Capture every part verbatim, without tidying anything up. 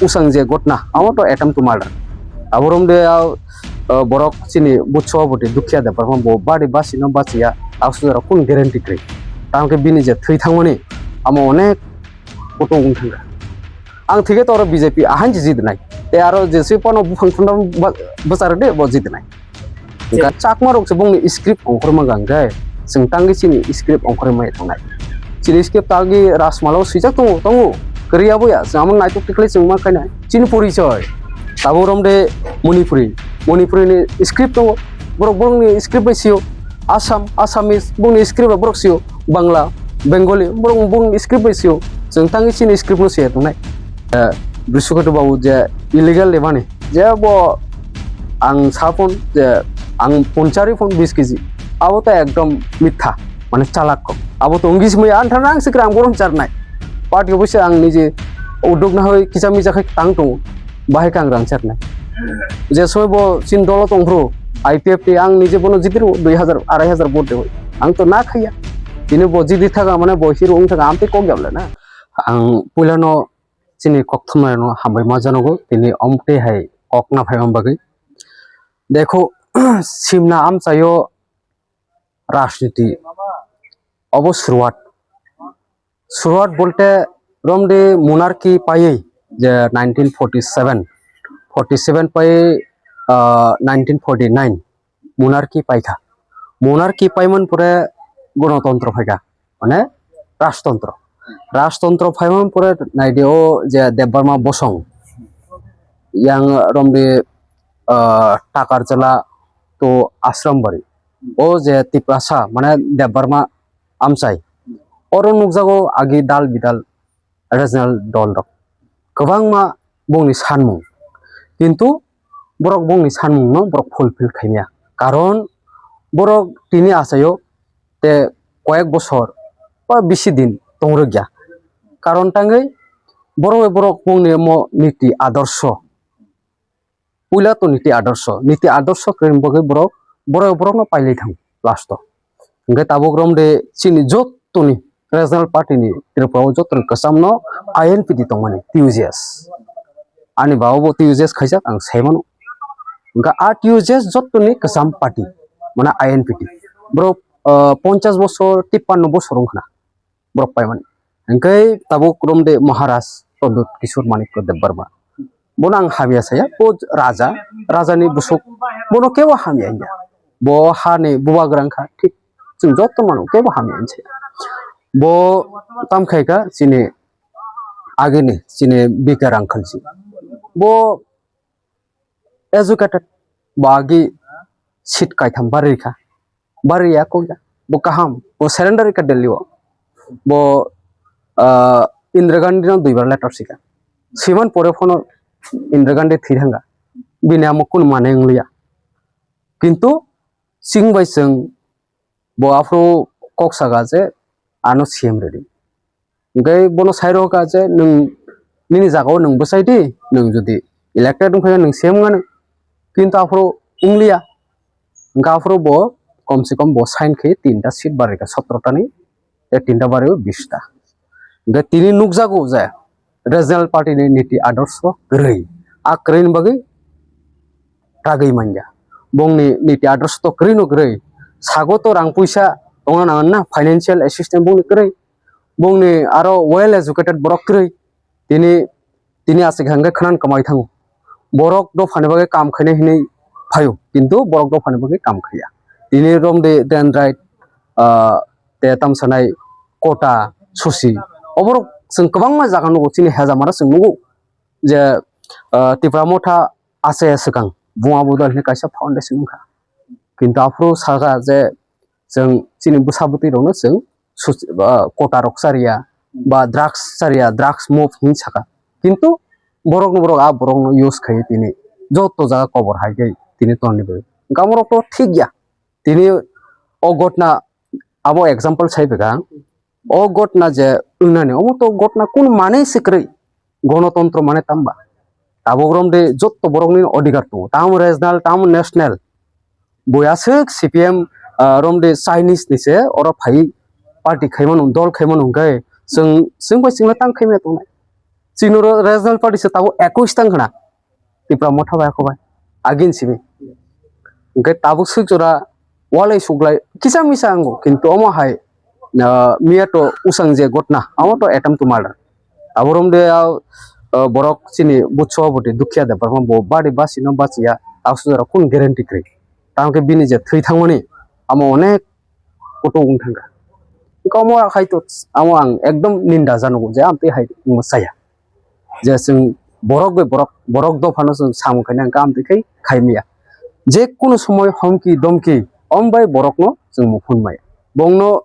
usang je gotna, amo to attempt to murder. Aborom de, ah, ah, borok chini butso boti dukhiya de, borok bo bari basi no basiya, aswk jora kun guarantee kri. Tamo khe bini je thwi thangmani, amo onek kutung wng thangkha. Ang thike to oro B J P ahan je jidinai. Te aro je se pono buphang thunda ba-, bwchar de bo jidinai. Hwnkhe Chakma rok se bongni script ongkhorma gang khe, chwng tangwi chini script ongkhorwi mai tongnai. Chini script tangwi Rajmala o swijak tongo, tongo. Kwrwi aboya, chwng amo naitok tikhlai chwng ma khainai. Chini porichoi. Tabuk romde Manipuri. Manipuri ni script tongo. Borok borokni script bai sio. Assam, Assamese, bongni script bai borok sio. Bangla, Bengali, borok bongni script bai sio. Chwng tangwi chini script no se tongnai. Eh, Brisukhetu babu je illegal lemani. Je bo ang sapon je ang ponchari phone bis kg. Abo to ekdom mitha, mane chalak kok. Abo to ongis mui an thana ang sikra ang borom charnai. Party office ang nije uduk na hoi kicha micha khai tang tongo. Bahai kang rang charnai. Je soi bo chin dolo tongphru I P F T ang nije bono jitiru dui hajar, arai hajar vote de hoi. Ang to na khaiya. Tini bo jidi thaga mane bo hero ong thaga amte kok yabla na. Ang puila no chini kokthumnairokno hambai ma janogo, tini omtwi hai kok na phaima bagwi. Dekho, simna amchaio rajniti obo suruat. Suruat bolte romde monarchy paiwi je nineteen forty seven, forty seven pai, ah, nineteen forty nine. Monarchy paikha. Monarchy paiman pore gonotontro phaikha, mane rajtontro. Rajtontro phaiman pore naidi o je Debbarma bosong yang romdi, ah, Takarjala to Ashrambari. O je Tiprasa, mane Debbarma amchai. Oro nukjago agi dal bidal regional dol rok kwbangma bongni sanmung, kintu borok bongni sanmung no borok fulfill khaimya, karon borok tini achaio te koyek bosor ba bisi din tongrwkya, karon tangwi borok bai borok bongni omo niti adorsho. Puila to niti adorsho, niti adorsho kwrwini bagwi borok, borok, borokno pailai thango last o. Hwnkhe tabuk romde chini jottoni regional party ni Tripura o jottoni kwcham no I N P T tongmani T U J S. Ani baba bo T U J S khaijak ang sai mano. Hwnkhe a T U J S jottoni kwcham party, mane I N P T. Borok, ah, ponchash bosor, tippanno bosor wngkhana. Borok paimani. Hwnkhe tabuk romde Maharaj Pradyut Kishore Manikya Debbarma. Bono ang hamya saya, bo raja, rajani bwswk, bono kebo hamya wngya. Bo hani bubagra wngkha, thik chwng joto mano, kebo hamya wngya saya. Bo tam khaikha chini agini, chini B K Rangkhalji. Bo educated, bo agi seat kaitham barwi kha, barwi ya kokya, bo kaham, bo surrender kha Delhi o, bo, ah, Indira Gandhi no duibar letter sikha, siman pore phono Indira Gandhi thwi thangkha, bini amo kunu mane wngliya, kintu chwng bai chwng bo aphuru kok saka je ano C M rwdi. Hwnkhe bono sai rwkha je, "Nwng nini jagao nwng bwsai di, nwng jodi elected wngkha khe nwng C M wngya nwng." Kintu aphuru wngliya. Hwnkhe aphuru bo kom se kom bo sign khe tinta seat barikha, sotro tani, tei tinta bariwi bis ta. Hwnkhe tini nukjago je regional party ni niti adorsho kwrwi. A kwrwini bagwi ragwi manya. Bongni niti adorsho to kwrwi no kwrwi. Sago to rang puisa tongna nangan na, financial assistance bongni kwrwi. Bongni aro well educated borok kwrwi. Tini, tini aswk hwnkhe khwnang kwmai thango. Borok dophani bagwi kam khainai hinwi phaio, kintu borok dophani bagwi kam khaiya. Tini romde dendrite, ah, te tamsanai kota, susi. Oborok chwng kwbangma jaga nugo, chini hejamano chwng nugo. Je, ah, Tipra Motha achaia swkang buma bodol hinwi kaisa foundation wngkha. Kintu aphuru sakha je chwng chini bwsa bwtwi rokno chwng such-, ah, kota rok chariya ba drugs chariya, drugs muft hinwi sakha. Kintu borokno borok a borokno use khaiwi tini joto jaga kobor hai khe tini tongni bagwi. Hwnkhe amorok to thik ya. Tini o gotna abo example sai bwkha. O gotna je wngnani, omo to gotna kunu manwi se kwrwi. Gonotontro mane tamba? Tabuk romde jotto borokni odhikar tongo. Tamo regional, tamo national. Bui aswk C P M, ah, romde Chinese ni se oro phai party khaimano, dol khaimano hwnkhe chwng, chwng bai chwngno tang khaimaya tongnai. Chini oro regional party se tabuk ekwis tang khna. Tipra Motha bai ako bai. Agin simi. Hwnkhe tabuk swijora walai suklai kisa misa ango, kintu omo hai, ah, miya to usang je gotna, amo to attempt to murder. Aborom de, ah, ah, borok chini butso budi Dukhiya Debbarma bo bari basino bachiya, asujora kun guarantee kwrwi. Tamo khe bini je thwi thangmani, amo onek kutung wng thangkha. Hwnkhe omo hai to, amo ang ekdom ninda janogo je amtwi hai wngma chaya. Je chwng borok bai borok, borok dophano chwng samung khaina hwnkhe amtwi khai khai maya. Je kunu somoi homki domki om bai borokno chwng muphun maya. Bongno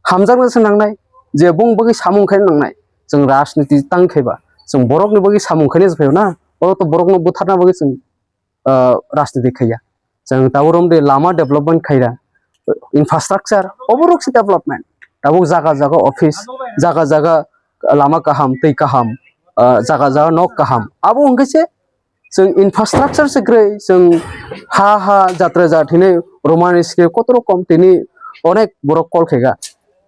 hamjakna se nangnai, je bong bagwi samung khaina nangnai. Chwng rajniti tang khaiba, chwng borokni bagwi samung khaina se phaio na, oro to borokno butharna bagwi chwng, ah, rajniti khaiya. Chwng tabuk romde lama development khaira, infrastructure, oborok se development. Tabuk jaga jaga office, jaga jaga lama kaham, twi kaham, ah, jaga jaga nok kaham. Abo hwnkhe se chwng infrastructure se kwrwi, chwng ha ha jatra jat hinwi Roman script kotoro kom tini onek borok call khaika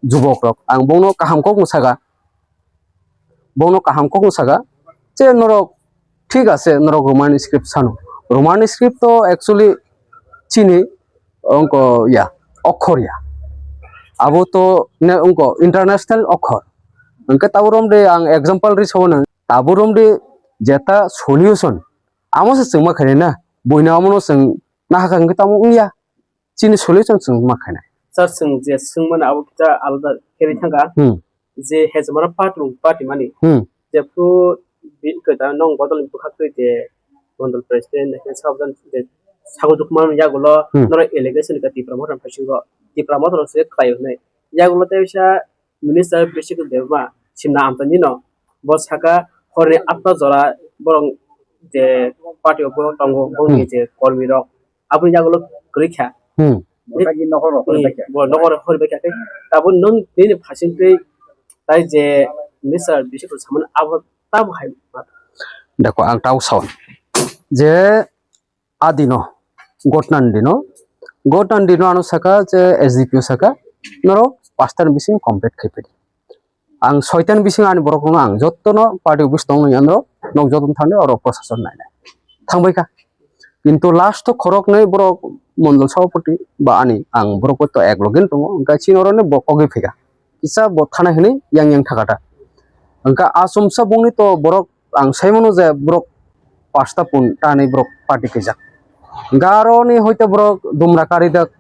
jubok rok. Ang bongno kaham kok mwsaka. Bono kaham kok saka, je norok thik ase, norok Roman script sano. Roman script to actually chini ongko ya, okhor ya. Abo to ne ongko international okhor. Hwnkhe tabuk romde ang example ri sono, tabuk romde jeta solution. Amo se chwngma khainai na, buino amono chwng nahakha hwnkhe tamo wngya. Chini solution chwng ma khainai. Sir, chwng je swngmani abo kisa alada khe ri thangkha. Hmm. Je hezmara party, party mani. Hmm. Je phuru bi-, kwtal nong bodol ni bwkhak twi je mondol president, national sabdan je sago dukman yagulo Hmm. Norok allegation ka Tipra Motha phaisingo. Tipra Motha se khlai hwnwi. Yagulo tei bisa minister Bishik Debma simna amtani no. Bo saka horni atta jora borok je party o borok tongo, bongni Hmm. Je kormi rok. Aboni yagulo kwrwi kha. Hmm. Bo nogo rok hori bai kha khe. Abo nwng nini phasing twi tai je minister Bishik samani abo tamo hai ma. Dako ang tau sawan. Je adino, gotnan dino, gotnan dino ano saka je S D P O saka, noro pastan bising complete khai pedi. Ang soitan bising ani borok no ang jotto no party office tong nai ano nok jotto thangni oro procession nai nai thangbai kha. Kintu last to khorok nai borok mondol sabapati ba ani ang borok to ek loge tongo, hwnkhe chini oro ni bo kogwi phaikha. Kisa bo thana hinwi yang yang thakata. Hwnkhe asomsa bongni to borok ang saimano je borok pasta pun tanwi borok party khaijak. Hwnkhe aro ni hoite borok dumra karijak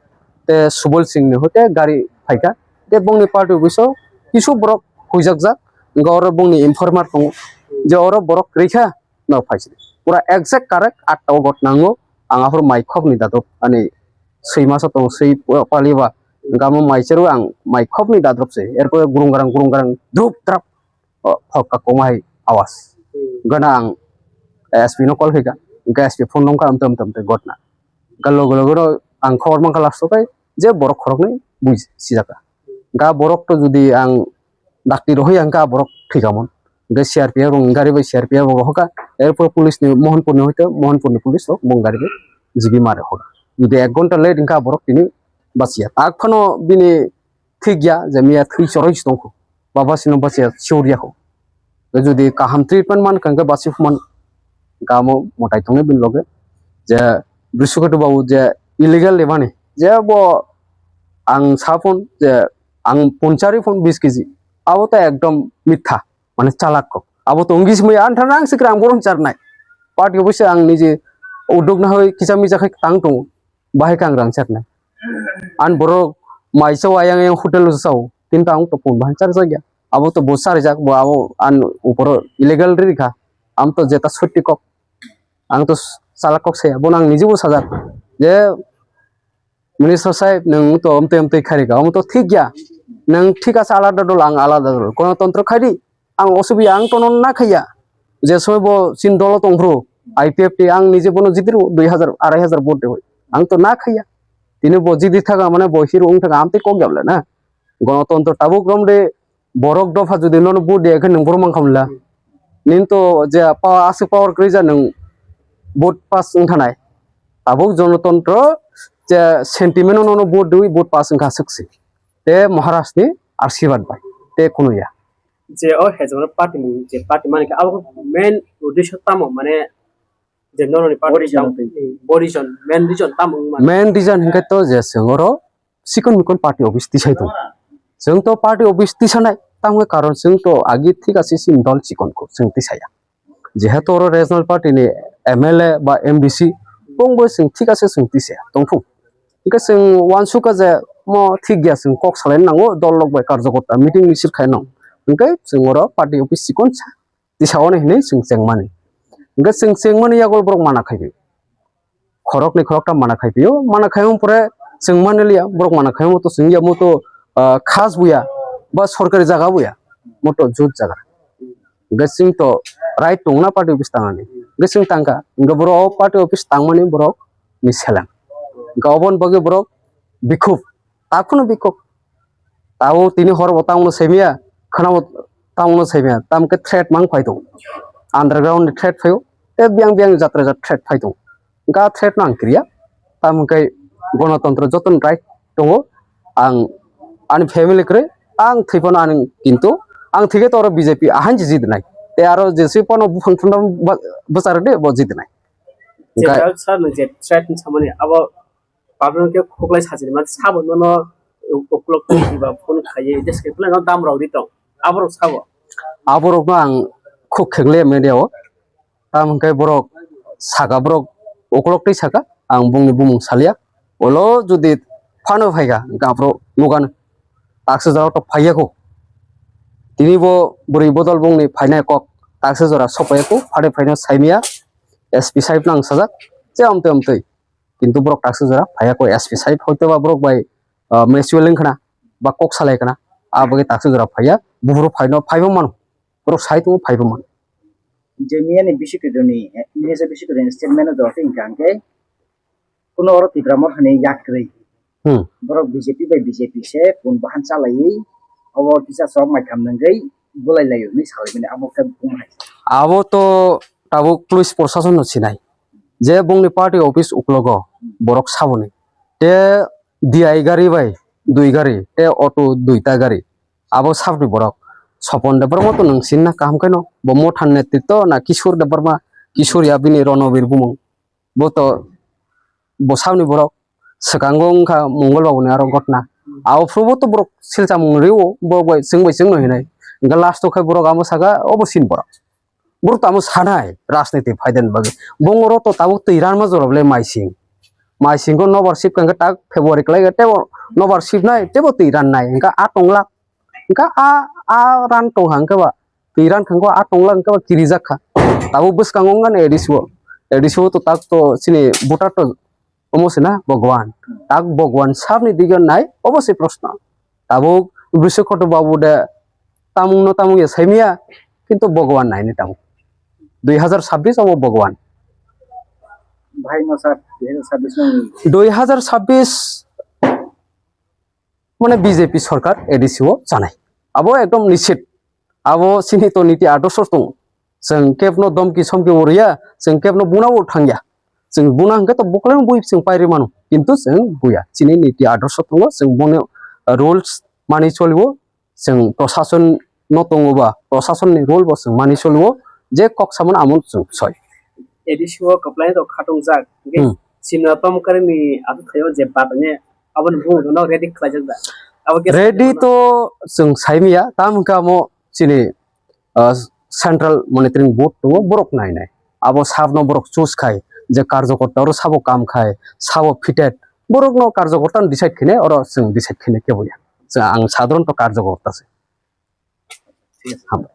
te Subol Singh ni hoite gari phaikha. Te bongni party office o kisu borok huijakjak. Hwnkhe oro bongni informer tongo je oro borok kwrwi kha. No phaisidi. Pura exact correct atta o got nango. Ang aphuru mai khokni dadok ani swi masa tong swi paliba. Gamo mai cheru ang mai khokni dadrop se. Erpore gurung garang gurung garang drup drap. O, hokka koma hai awas. Gana ang S P no call khaika. Hwnkhe S P phone nongkha amte amte amte gotna. Ga logo logo no ang khobor mankha last o kai je borok khoroknwi bui sijaka. Ga borok to jodi ang dakti rohoi ang ga borok thikamon. Ga C R P F rong gari bai C R P F rong hoka. Erpor police ni Mohanpur ni hoite Mohanpur ni police rok bong gari bai jibi mare hoka. Jodi ek ghonta late wngkha borok tini basiya. Tak phano bini thik ya je miya thwi choroi se tongkho. Baba sino basiya siur ya kho. Jodi kaham treatment man kangke basi human gamo motai tongnai bini loge. Je Brispotibari babu je illegal lemani je bo ang sapon je ang punchari phone bis kg. Abo to ekdom mitha, mane chalak kok. Abo to wngwi se maya anthana ang sikra ang borom charnai. Party office ang nije uduk na hoi kicha micha khai tang tongo. Bahai kang rang chatnai. An borok mai chao ayang ayang hotel o chao. Kintu ang to pun bahai char jagya. Abo to bo char jak bo abo an uporo illegal ri kha. Am to jeta sotti kok. Ang to chalak kok se. Bo nang nije bo sajak. Je minister sahib nang to amte amte khari ka. Am to thik ya. Nang thik asa alada dol ang alada dol. Kono tontro khadi. Ang osubi ang tono na khaiya. Je soy bo sin dolo tong bro. I P F T ang nije bono jidiro dui hajar, arai hajar vote de. Ang to na khaiya. Tini bo jidi thaga mane bo hero ung thaga amte kok yabla na. Gonotontro tabuk romde borok dopha jodi nono vote de khe nang borok mang khamla. Nin to je pa aswk power kwrwi ja nang vote pass ung thanai. Tabuk jonotontro je sentiment nono vote de vote pass ung kha swksi. Te Maharaj ni arshibad bai. Te kunuya. Je o hejwk party ni je party mani khe abo main uddesho tamo mane je noroni party Bo reason tamo, twi. Bo reason, main reason tamo wngmani. Main reason hinkhe to je chwng oro chikon mikon party office tisai tongo. Chwng to party office tisanai tamo karon chwng to agi thik ase chini dol chikon ko chwng tisaya. Jehetu oro regional party ni M L A ba M D C bongbo chwng thik ase chwng tisaya tongthung. Hinkhe chwng uansukha je mo thik ya chwng kok salai nango dol rok bai karjakorta meeting misil khai nang. Hinkhe chwng oro party office chikon sa tisa ono hinwi chwng chengmani. Hinkhe chwng chengmani yago borok mana khai phi. Khoroknwi khoroktham mana khai phio, mana khai wng pore chwng mani liya, borok mana khai wng to chwng ya mo to, ah, khas buya, ba sorkari jaga buya, mo to jut jaga. Hinkhe chwng to right tongna party office tangani. Hinkhe chwng tangkha, hinkhe borok o party office tangmani borok ni seleng. Hinkhe oboni bagwi borok bikhuk, takhwno bikhuk. Tabo tini hor bo tamo semiya, khana bo tamo semiya, tam khe threat mang phai tongo. Underground ni threat phaio, tei biyang biyang jatra jat threat phai tongo. Ga threat no ang kriya, tam khe gonotontro jotono right tongo. Ang ani family kwrwi, ang thwi phano ani kintu, ang thwi khe to oro B J P ahan jidinai. Tei aro jesi phano buphang thumna bwchar de bo jidinai. Jeta sir no je threat ni samani abo Public khe khuklai sajini man sabo nono uklok twi ba phone khaiye jeske plan no dam rok ri tong aborok sabo. Aborok no ang khuk khengle media o. Tamo hwnkhe borok saka borok uklok twi saka ang bongni bumung salia. Olo jodi phano phaikha hwnkhe aborok nukha no taksa jora to phaiya kho. Tini bo bwrwi bodol bongni phainai kok taksa jora sopaiya kho phade phaino saimaya S P sahib no ang sajak je amtwi amtwi. Kintu borok taksa jora phaiya koi S P sahib hoito ba borok bai, ah, mutual wng khna ba kok salai khna. Aboni taksa jora phaiya buphuru phaino phaibo mano. Borok sai tongo phaibo mano. Je miyani bisi kwdwini, eh, miyasa bisi kwdwini statement o jora tei hwnkha hwnkhe kuno oro Tipra Motha ni yak kwrwi. Hmm. Borok B J P bai B J P se pun bahan chalaiwi obo kisa sok mai kham nangwi bulai laio hinwi salai mani abo khe buma hai. Abo to tabuk police prosason no sinai. Je bongni party office uklogo borok saboni. Te D I gari bai dui gari, te auto duita gari. Abo sabni borok. Sopon Debbarma to nwng sinna kaham khe no. Bo Motha ni netrito na Kishore Debbarma, Kishore ya bini Ronobir bumung. Bo to bo sabni borok. Swkango wngkha Mongol Babu ni aro gotna. Abo phuru bo to borok silchamung rio, borok bai chwng bai chwng no hinai. Hwnkhe last o khe borok amo saka obo sin borok. Borok tamo sanai rajniti phaidani bagwi. Bongoro to tabuk twi ranma jorabo le maising. Maising ko nobar sip kangkhe tak February kwlai khe tebo nobar sip nai tebo twi ran nai. Hwnkhe a tong lak. Hwnkhe a, a ran tong hwnkhe ba twi ran kangkhe a tong lak hwnkhe ba kirijak kha. Tabuk bwskango wngkha A D C o. A D C o to tak to chini voter to Omo se na Bhagwan. Tak Bhagwan sabni dige nai, obo se proshno. Tabuk Brishakoto babu de tamung no tamung ya saimia, kintu Bhagwan nai ni tabuk. Dui hazar sabbish obo Bhagwan. Bhai no sir, dui hazar sabbish no. Dui hazar sabbish mane B J P sorkar A D C o chanai. Abo ekdom nischit. Abo chini to niti adorsho tongo. Chwng kebno domki somki bo rwya, chwng kebno buna bo thangya. Chwng buna hwnkhe to buklai bui chwng pairi mano. Kintu chwng buya. Chini niti adorsho tongo, chwng boni rules mani cholio, chwng prosason no tongo ba, prosason ni rule bo chwng mani cholio, je kok samano amo chwng soi. A D C o kwplai rok khatungjak. Hwnkhe Hmm. Simna Tomkar ni athai o je batani aboni bumung no ready khlaijak da. Abo khe Ready to chwng saimia, tam hwnkhe amo chini, ah, Central Monitoring Board tongo, borok nai nai. Abo sabno borok choose khai, je karjokorta oro sabo kam khai, sabo fitted, borokno karjokorta no decide khene, oro chwng decide khene kebo ya. Chwng ang sadharanto karjokorta se. Hambai.